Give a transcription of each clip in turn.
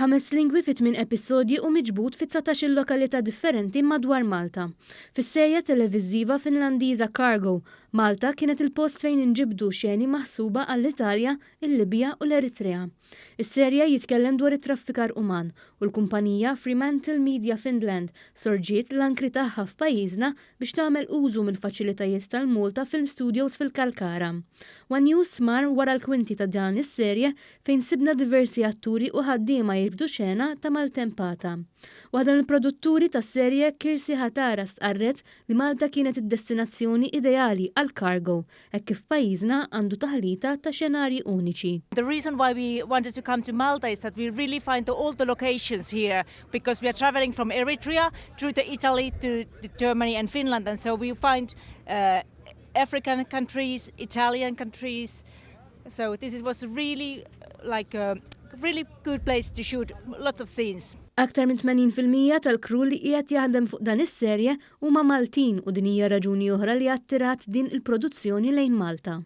F'ħames lingwi fi tmien episodji u miġbud fi 19-il lokalità differenti madwar Malta. Fis-serje televiżiva Finlandiża Cargo, Malta kienet il-post fejn inġibdu xeni maħsuba għall-Italja, il-Libja u l-Eritrea. Is-serje jitkellem dwar it-traffikar uman u l-kumpanija Fremantle Media Finland sorġiet l-ankri tagħha f'pajjiżna biex tagħmel użu mill-faċilitajiet tal-Malta Film Studios fil-Kalkara. One News mar wara l-kwinti ta' dan is-serje fejn sibna diversi atturi u ħaddiema jirbdu xena ta' maltempata. Waħda mill-produtturi tas-serje Kirsi Hatara stqarret li Malta kienet id-destinazzjoni ideali għal Cargo hekk kif pajjiżna għandu taħlita ta' xenarji uniċi. The reason why we wanted to come to Malta is that we really find the, all the locations here because we are traveling from Eritrea through to Italy to, to Germany and Finland and so we find uh, African countries, Italian countries. So this was really like a really good place to shoot lots of scenes. Aktar minn 80% tal-crew li qiegħed jaħdem fuq dan is-serje huma Maltin u din hija raġuni oħra li attirat din il-produzzjoni lejn Malta.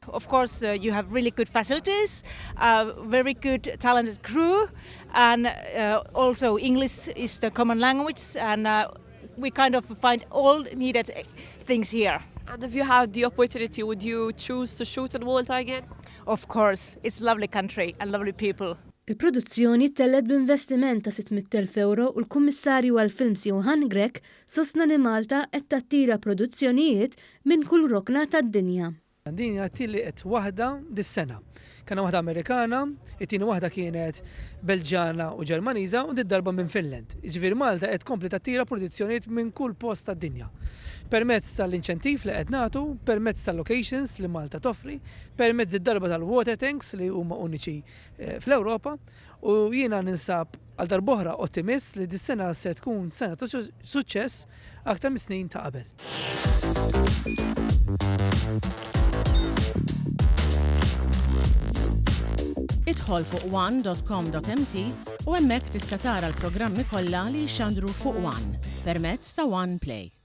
Of course, uh, you have really good facilities, uh, very good talented crew, and uh, also English is the common language, and uh, we kind of find all needed things here. And if you had the opportunity, would you choose to shoot in Malta again? Of course, it's lovely country and lovely people. Il-produzzjoni ttellgħet b'investiment ta' 600,000 euro u l-Kummissarju għall-Films Johann Grech sostna li Malta qed tattira produzzjonijiet minn kull rokna tad-dinja. Din hija t-tielet waħda dis-sena. Kellna waħda Amerikana, it-tieni waħda kienet Belġjana u Ġermaniża u did-darba minn Finland. Jiġifieri Malta qed tkompli tattira produzzjonijiet minn kull post tad-dinja. Permezz tal-inċentiv li qed nagħtu, permezz tal-locations li Malta toffri, permezz id-darba tal-water tanks li huma uniċi fl-Ewropa u jiena ninsab għal darb'oħra ottimist li dis-sena se tkun sena ta' suċċess aktar mis-snin ta' qabel. Idħol fuq one.com.mt u hemmhekk tista' tara l-programmi kollha li jixxandru fuq One permezz ta' One Play.